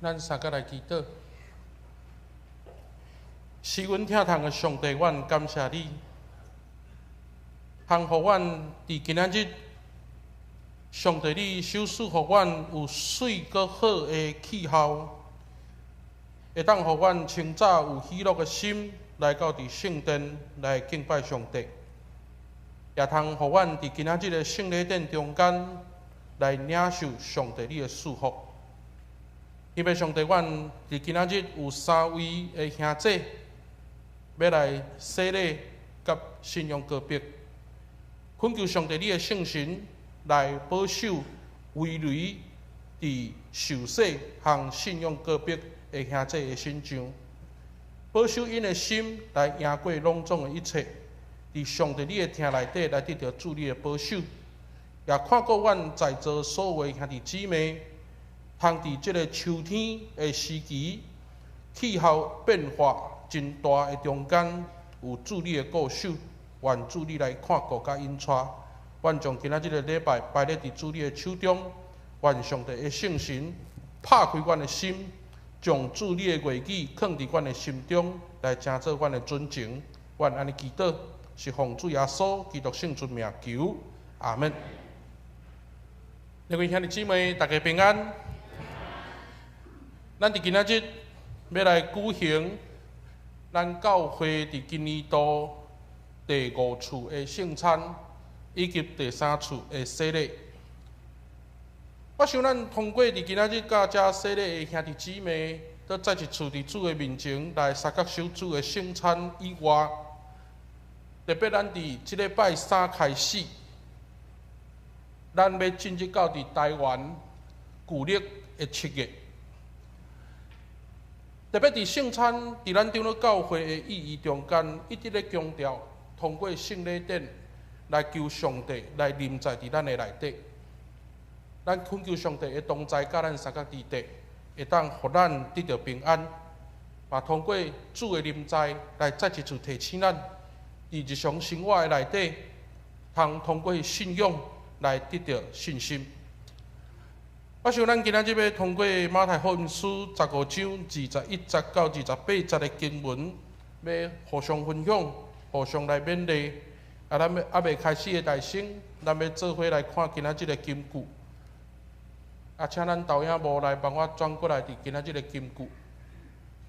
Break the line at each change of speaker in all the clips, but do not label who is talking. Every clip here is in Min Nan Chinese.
咱三個來祈禱。是阮疼痛的上帝，阮感謝你，通予阮佇今仔日，上帝你賞賜予阮有媠閣好的氣候，會當予阮清早有喜樂的心來到佇聖殿來敬拜上帝，也通予阮佇今仔日的聖禮典中間來領受上帝你的祝福。因為上帝，阮佇今仔日有三位的兄姐欲來洗禮佮信仰告白，懇求上帝你的聖神來保守維雷佇受洗和信仰告白的兄姐的身上，保守𪜶的心來贏過攏總的一切，佇上帝你的疼內底來得著主你的保守，也看顧阮在座所有的兄弟姊妹，通佇這个秋天的時期，氣候變化真大的中間，有主你的顧守，願主你來看顧佮引帶。阮將今仔這个禮拜擺咧佇主你的手中，願上帝的聖神拍開阮的心，將主你的話語囥佇阮的心中，來成做阮的準繩。阮按呢祈禱，是奉主耶穌基督聖尊名求，阿門。各位兄弟姊妹，大家平安。咱佇今仔日欲來舉行咱教會佇今年度第五次的聖餐，以及第三次的洗禮。我想咱通過佇今仔日佮遮洗禮的兄弟姊妹，閣再一次佇主的面前來相佮守主的聖餐以外，特別咱佇這禮拜三開始，咱欲進入到佇台灣舊曆的7月。特別佇聖餐，佇咱長老教會的意義中間，一直咧強調，通過聖禮典來求上帝來臨在佇咱的內底。咱懇求上帝的同在，佮咱相佮佇底，會當予咱得著平安。嘛通過主的臨在來再一次提醒咱，佇日常生活的內底，通通過信仰來得著信心。我想咱今仔日欲通過馬太福音書十五章21節到28節的經文，欲互相分享，互相來勉勵。啊，咱欲猶未開始的代先，咱欲做伙來看今仔日的金句。啊，請咱導演部來幫我轉過來佇今仔日的金句。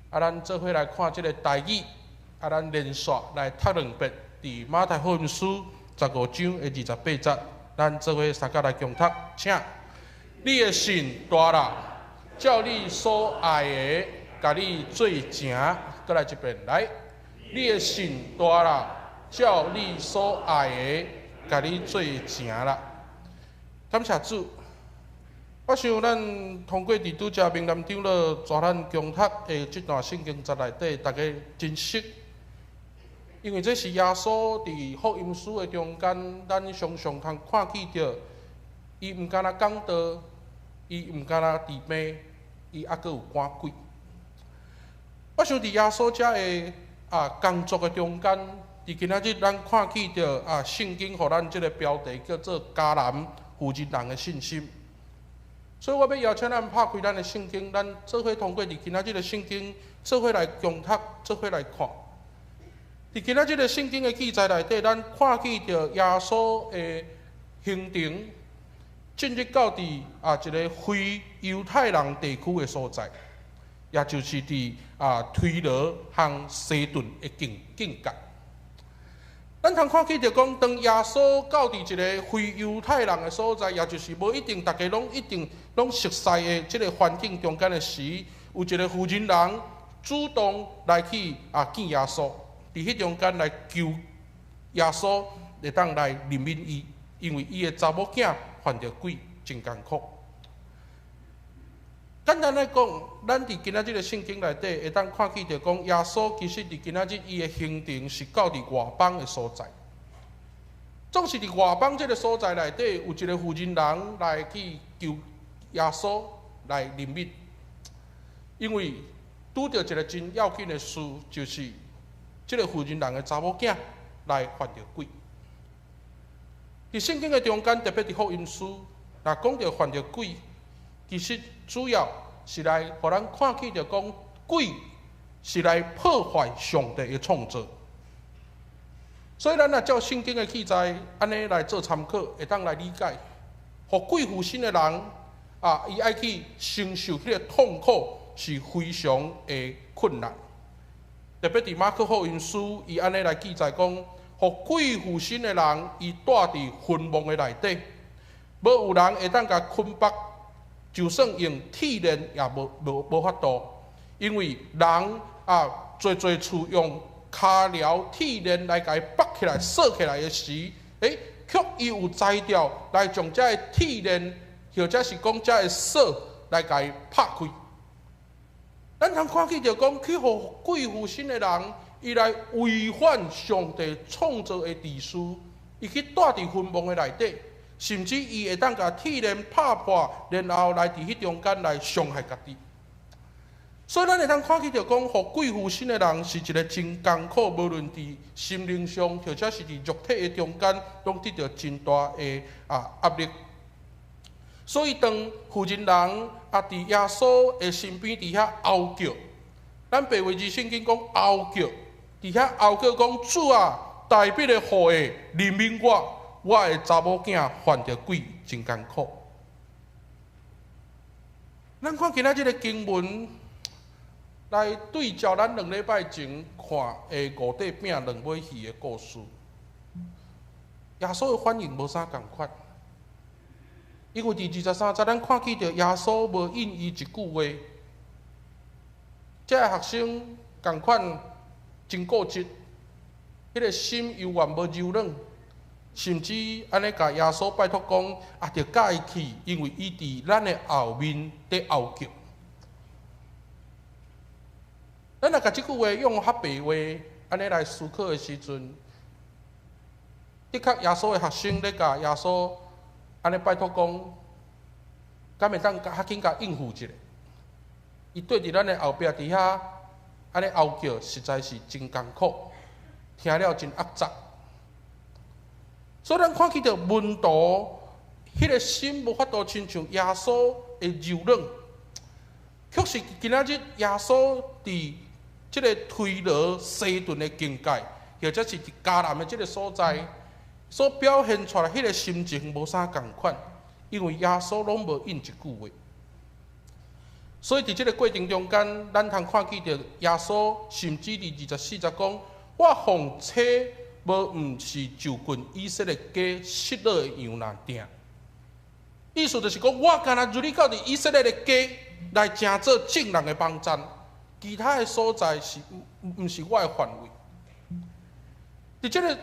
啊，咱做伙來看這个台語。啊，咱連續來讀兩遍，佇馬太福音書十五章的28節，咱做伙相佮來共讀，請。你的信大啦，照你所愛的，共你做成。閣來一遍，來。你的信大啦，照你所愛的，共你做成啦。感謝主。我想咱通過佇拄才明南長老帶咱共讀的這段聖經節內底，大家真熟。因為這是耶穌佇福音書的中間，咱常常通看見著，伊毋干焦講道，伊毋干焦治病，伊猶閣有趕鬼。我想佇耶穌遮的工作的中間，佇今仔日咱看見著聖經予咱這个標題叫做迦南婦人人的信心。所以我欲邀請咱拍開咱的聖經，咱做伙通過佇今仔日的聖經，做伙來共讀，做伙來看。佇今仔日的聖經的記載內底，咱看見著耶穌的行程進入到佇一个非猶太人地區的所在，也就是佇推羅和西頓的境境界。咱通看見著講，當耶穌到佇一个非猶太人的所在，也就是無一定逐家攏一定攏熟似的這个環境中間的時，有一个婦人人主動來去見耶穌，佇彼中間來求耶穌會當來憐憫伊，因為伊的查某囝犯著鬼，真艱苦。簡單來講，咱佇今仔日的聖經內底會當看見著講，耶穌其實佇今仔日伊的行程是到佇外邦的所在。總是佇外邦這个所在內底，有一个婦人人來去求耶穌來憐憫，因為拄著一个真要緊的事，就是這个婦人人的查某囝來犯著鬼。佇聖經的中間，特別佇福音書，若講著犯著鬼，其實主要是來予咱看見著講鬼是來破壞上帝的創造。所以咱若照聖經的記載，按呢來做參考，會當來理解，予鬼附身的人啊，伊愛去承受彼個痛苦是非常的困難。特別佇馬可福音書，伊按呢來記載講，予鬼附身的人，伊蹛佇墳墓的內底，無有人會當共捆縛，就算用鐵鏈也無法度，因為人啊，濟濟次用跤鐐鐵鏈來共伊縛起來、鎖起來的時，卻伊有才調來將這个鐵鏈，或者是講這个鎖來共伊拍開。咱通看見著講，去予鬼附身的人，伊來違反上帝創造的秩序，伊去蹛佇墳墓的內底，甚至伊會當共鐵鏈拍破，然後來佇彼中間來傷害家己。所以咱會當看見著講，予鬼附身的人是一个真艱苦，無論佇心靈上，或者是佇肉體的中間，攏得著真大的壓力。所以當婦人人佇耶穌的身邊佇遐哀叫，咱白話字聖經講哀叫，佇遐哀叫講，主啊，大衛的後裔憐憫我，我的查某囝犯著鬼，真艱苦。咱看今仔這个經文，來對照咱2禮拜前看的五塊餅兩尾魚的故事，耶穌的反應無啥仝款。因為佇23節，咱看見著耶穌無應伊一句話，這个學生仝款真固執，彼个心猶原無柔軟，甚至按呢共耶穌拜託講，著共伊去，因為伊佇咱的後面佇哀叫。咱若共這句話用較白話按呢來思考的時陣，的確耶穌的學生咧共耶穌按呢拜託講，敢會當較緊共應付一下？伊對佇咱的後壁佇遐按呢哀叫，實在是真艱苦，聽了真壓榨。所以咱看見著門徒彼个心無法度親像耶穌的柔軟，卻是今仔日耶穌佇這个推羅西頓的境界，或者是佇迦南的這个所在，所表現出來彼个心情無啥仝款，因為耶穌攏無應一句話。所以佇這个過程中間，咱通看見著耶穌甚至佇24節講：我奉差無毋是就近以色列家失落的羊爾定。意思就是講，我干焦入去到佇以色列的家來成做眾人的幫贊，其他的所在是毋是我的範圍。佇這个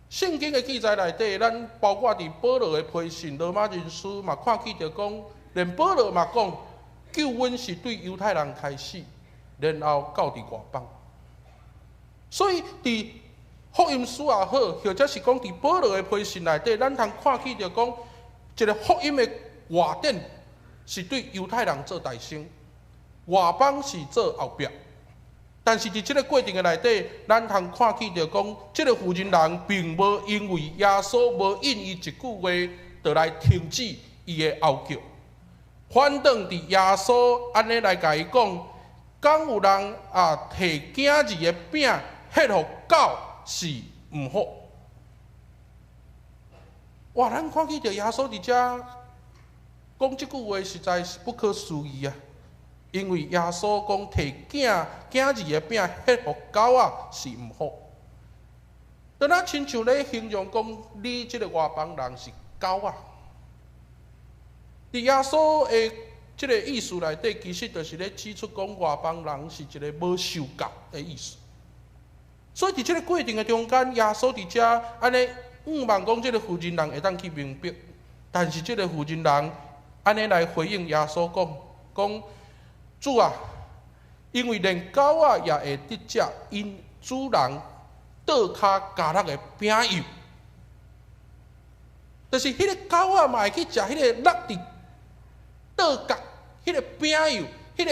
聖經的記載內底，咱包括佇保羅的批信、羅馬人書嘛，看見著講，連保羅嘛講，救恩是對猶太人開始，然後到佇外邦。所以佇福音書也好，或者是講佇保羅的批信內底，咱通看見著講，一个福音的外典是對猶太人做代先，外邦是做後壁。但是佇這个過程的內底，咱通看見著講，這个婦人人並無因為耶穌無應伊一句話，就來停止伊的哀叫。反轉佇耶穌按呢來共伊講，敢有人提囝兒的餅獻予狗是毋好。哇！咱看見著耶穌佇遮講這句話，實在是不可思議啊！因為耶穌講提囝兒的餅獻予狗仔是毋好。當咱親像咧形容講，你這个外邦人是狗仔。佇耶穌的這个意思內底，其實就是咧指出講外邦人是一个無受教的意思。所以佇這个過程的中間，耶穌佇遮按呢向望講，這个婦人人會當去明白，但是這个婦人人按呢來回應耶穌講講主啊，因為連狗仔也會得食𪜶主人桌跤咬落的餅幼，就是彼个狗仔嘛會去食彼个落佇桌角彼个餅幼，彼个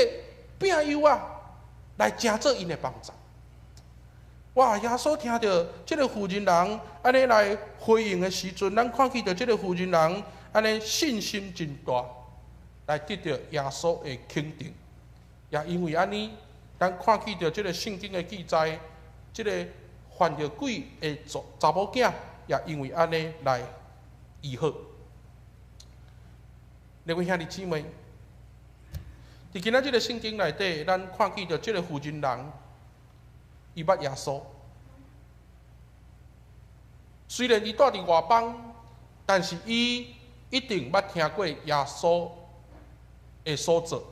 餅幼仔來成做𪜶的幫助。哇！耶穌聽著這个婦人人按呢來回應的時陣，咱看見著這个婦人人按呢信心真大。來得著耶穌的肯定。也因為按呢，咱看見著這个聖經的記載，這个犯著鬼的查某囝，也因為按呢來醫好。各位兄弟姊妹，佇今仔這个聖經內底，咱看見著這个婦人人，伊捌耶穌。雖然伊蹛佇外邦，但是伊一定捌聽過耶穌的所做，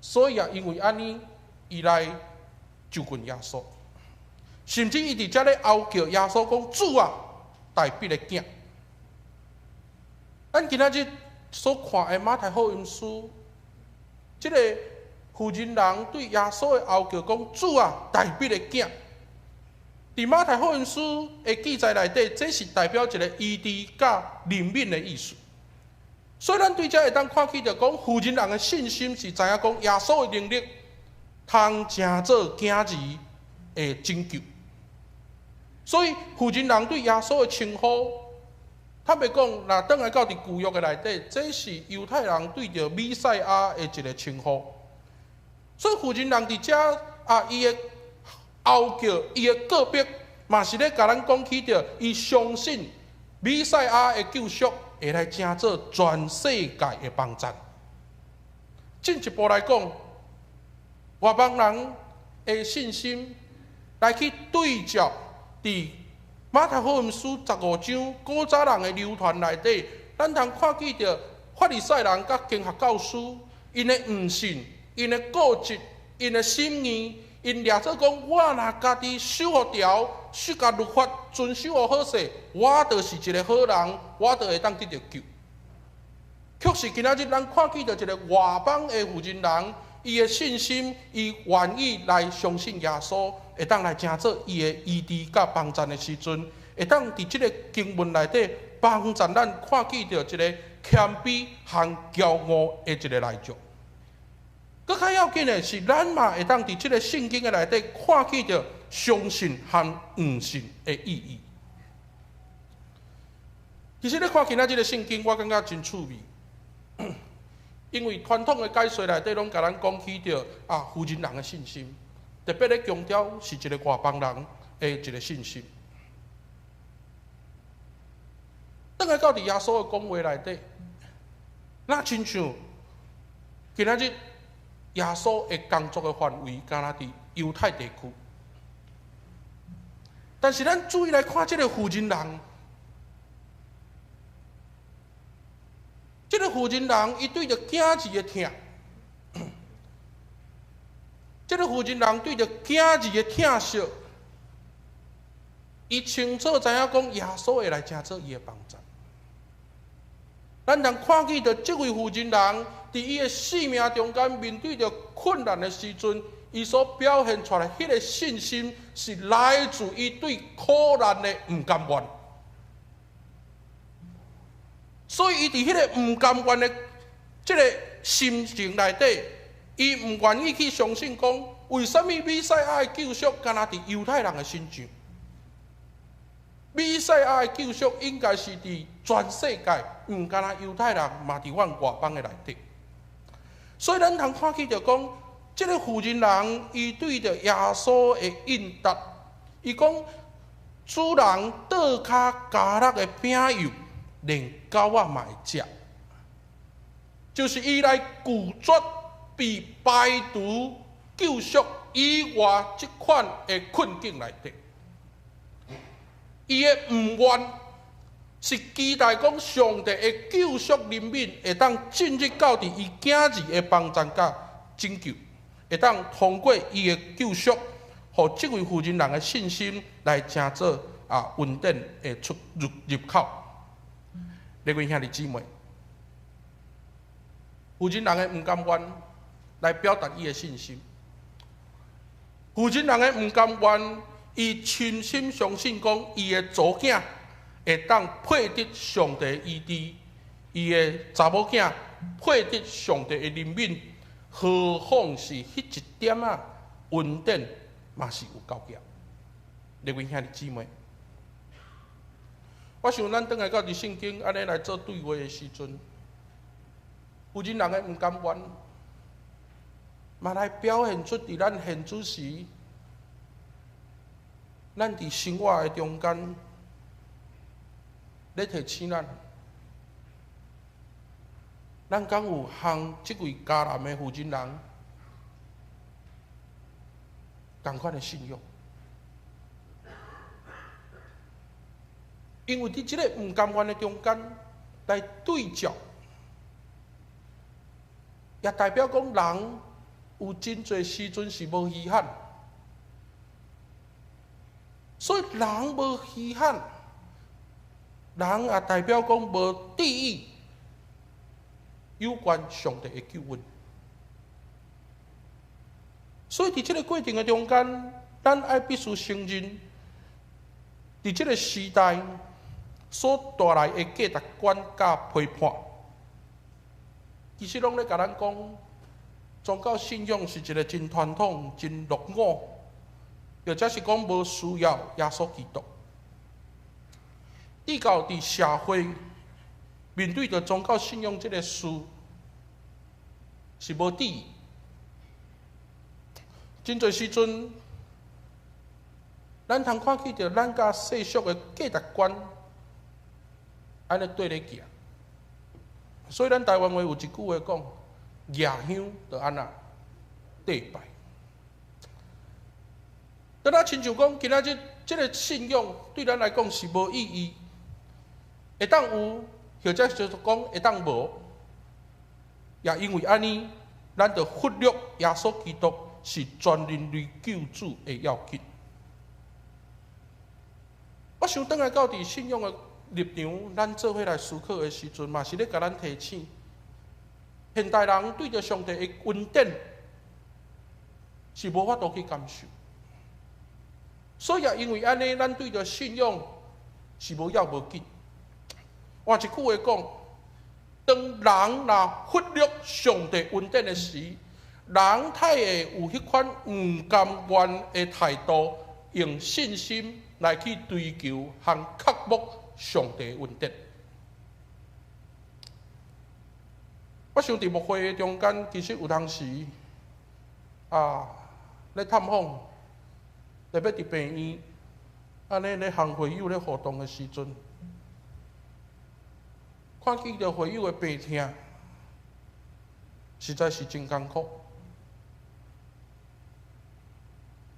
所以也因為按呢，伊來就近耶穌，甚至伊佇遮咧哀叫耶穌講：主啊，大衛的囝。咱今仔日所看的馬太福音書，這个婦人人對耶穌的哀叫講：主啊，大衛的囝。佇馬太福音書的記載內底，這是代表一个醫治佮憐憫的意思。所以咱對這會當看見著講，婦人人的信心是知影講耶穌的能力，通成做囝兒的拯救。所以婦人人對耶穌的稱呼，坦白講，若轉來到佇舊約的內底，這是猶太人對著彌賽亞的一个稱呼。所以婦人人佇遮啊，伊的哀叫，伊的告白，嘛是咧共咱講起著，伊相信彌賽亞的救贖會來成做全世界的幫贊。進一步來講，外邦人的信心來去對照佇馬太福音書15章古早人的流傳內底，咱通看見著法利賽人佮經學教師，𪜶的毋信、𪜶的固執、𪜶的心意。𪜶掠做講，我若家己守予條，守共律法遵守予好勢，我就是一个好人，我就會當得著救。卻是今仔日咱看見著一个外邦的婦人人，伊的信心，伊願意來相信耶穌，會當來成做伊的醫治佮幫贊的時陣，會當佇這个經文內底幫助咱看見著一个謙卑和驕傲的一个內容。閣較要緊的是，咱嘛會當佇這个聖經的內底看見著相信和毋信的意義。其實你看今仔這个聖經，我感覺真趣味，因為傳統的解說內底攏共咱講起著啊，婦人人的信心，特別咧強調是一个外邦人的一个信心。轉來到佇耶穌的講話內底，若親像今仔日耶穌的工作的範圍，敢若佇猶太地區。但是咱注意來看這个婦人人，這个婦人人伊對著囝兒的疼，這个婦人人對著囝兒的疼惜，伊清楚知影講耶穌會來成做伊的幫助。咱通看見著這位婦人人，佇伊的生命中間面對著困難的時陣，伊所表現出來彼个信心，是來自伊對苦難的毋甘願。所以，伊佇彼个毋甘願的這个心情內底，伊毋願意去相信講，為啥物彌賽亞的救贖敢若佇猶太人的身上？彌賽亞的救贖應該是佇全世界，毋敢若猶太人，嘛佇阮外邦的內底。所以，咱通看見著講，這个婦人人伊對著耶穌的應答，伊講：主人桌跤加落的餅幼，連狗仔嘛會食。就是伊來拒絕被排除救贖以外這款的困境內底。伊的毋願是期待講上帝的救贖憐憫會當進入到佇伊囝兒的幫贊佮拯救，會當通過伊的救贖，予這位婦人人的信心來成做啊恩典的出入入口。各位兄弟姊妹，婦人人的毋甘願來表達伊的信心，婦人人的毋甘願，伊深深相信講，伊的查某囝會當配得上帝醫治，伊的查某囝配得上帝的憐憫，何況是彼一點仔恩典嘛是有夠額。各位兄弟姊妹，我想咱轉來到佇聖經按呢來做對話的時陣，婦人人的毋甘願，嘛來表現出佇咱現主時，咱佇生活的中間，咧提醒咱，咱敢有和這位迦南的婦人人仝款的信仰？因為佇這个毋甘願的中間來對照，也代表講人有真濟時陣是無稀罕，所以人無稀罕，人也代表講無注意有關上帝的救恩。所以佇這个過程的中間，咱愛必須承認，佇這个時代所帶來的價值觀佮批判，其實攏咧共咱講，宗教信仰是一个真傳統、真落伍，或者是講無需要耶穌基督。直到佇社會面對著宗教信仰這个事，是無注意。真濟時陣，咱通看見著咱佮世俗的價值觀按呢對咧行，所以咱台灣話有一句話講：蜈香就按怎綴拜。當咱親像講，今仔日這个信仰對咱來講是無意義，會當有，或者就是講會當無，也因為按呢，咱就忽略耶穌基督是全人類救主的要緊。我想轉來到佇信仰的立場，咱做伙來思考的時陣，嘛是咧共咱提醒，現代人對著上帝的恩典是無法度去感受，所以也因為按呢，咱對著信仰是無要無緊。換一句話講，當人若忽略上帝恩典的時，人太會有彼款毋甘願的態度，用信心來去追求和渴慕上帝恩典。我想佇牧會的中間，其實有當時啊，咧探訪，特別佇病院，按呢咧和會友咧互動的時陣，看見著會友的病痛，實在是真艱苦。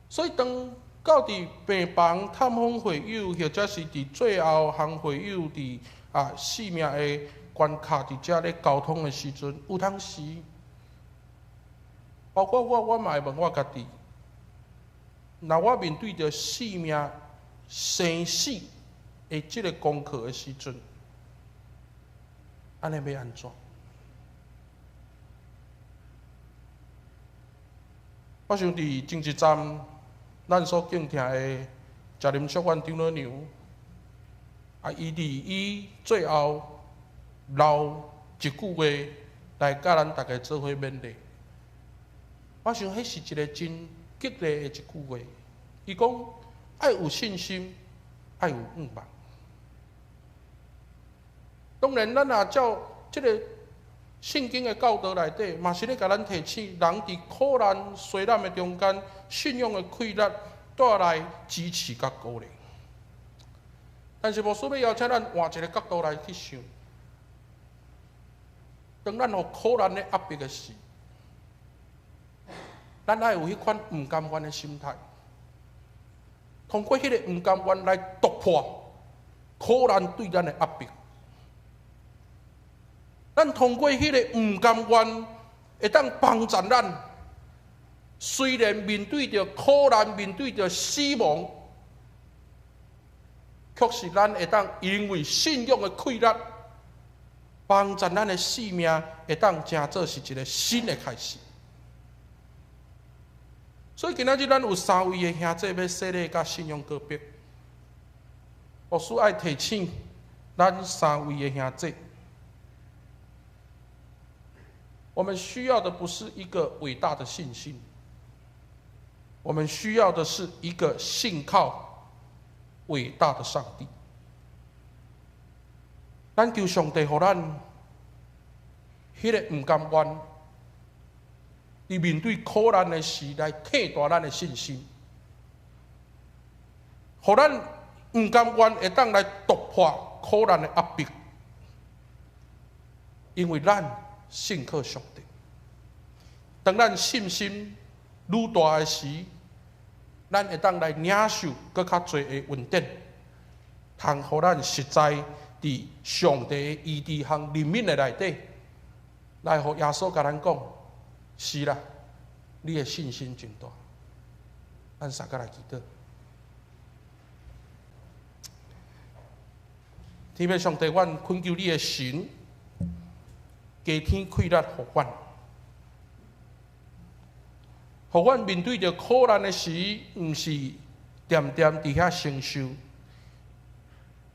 所以當到佇病房探訪會友，或者是佇最後和會友佇性命的關卡佇遮咧溝通的時陣，有當時，包括我，我嘛會問我家己：若我面對著性命生死的這个功課的時陣，按呢欲按怎？我想佇前一站，咱所敬聽的謝林淑婉長老娘，伊佇伊最後留一句話來佮咱逐家做伙勉勵。我想彼是一个真激勵的一句話。伊講：愛有信心，愛有向望。當然，咱若照這个聖經的教導內底，嘛是咧共咱提醒，人佇苦難、衰難的中間，信仰的氣力帶來支持佮鼓勵。但是牧師欲邀請咱換一个角度來去想，當咱予苦難咧壓迫的時，咱愛有彼款毋甘願的心態，通過彼个毋甘願來突破苦難對咱的壓迫。咱通過彼个毋甘願，會當幫助咱。雖然面對著苦難，面對著死亡，卻是咱會當因為信仰的氣力，幫助咱的生命會當成做是一个新的開始。所以今仔日咱有三位的兄弟欲洗禮佮信仰告白，牧師愛提醒咱三位的兄弟。我們需要的不是一個偉大的信心，我們需要的是一個信靠偉大的上帝。咱求上帝予咱彼彼个毋甘願，佇面對苦難的時來擴大咱的信心，予咱毋甘願會當來突破苦難的壓迫，因為咱信靠上帝。當咱信心愈大的時，咱會當來領受閣較濟的恩典，通予咱實在佇上帝的醫治和憐憫的內底，來予耶穌共咱講：是啦，你的信心真大。咱三個來祈禱。天父上帝，阮懇求你的神加添氣力，予阮，予阮面對著苦難的時，毋是恬恬佇遐承受，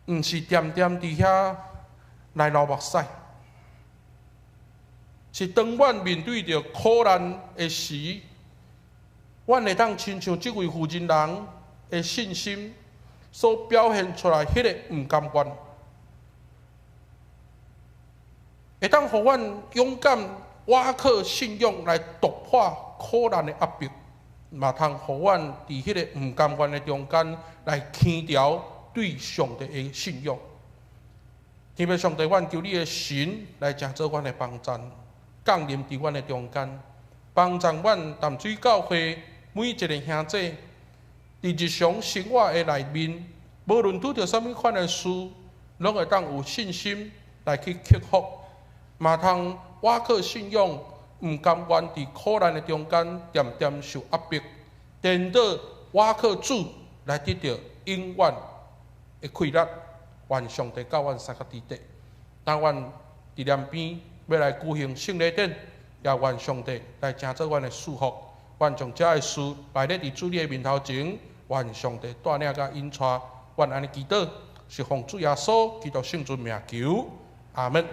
毋是恬恬佇遐來流目屎，是當阮面對著苦難的時，阮會當親像這位婦人人的信心所表現出來，彼个毋甘願，會當予阮勇敢倚靠信仰來突破苦難的壓迫，嘛通予阮佇彼个毋甘願的中間來牽牢對上帝的信仰。天父上帝，阮求你的神來成做阮的幫贊，降臨佇阮的中間，幫助阮淡水教會每一个兄弟，佇日常生活的內面，無論拄著啥物款的事，攏會當有信心來去克服，嘛通倚靠信仰，毋甘願佇苦難的中間恬恬受壓迫，顛倒倚靠主來得著永遠的氣力。願上帝佮阮相佮佇底，當阮佇南邊欲來舉行聖禮典，也願上帝來成做阮的祝福。願將這的事擺咧佇主你的面頭前，願上帝帶領佮引帶，阮按呢祈禱，是奉主耶穌基督聖尊名求，阿門。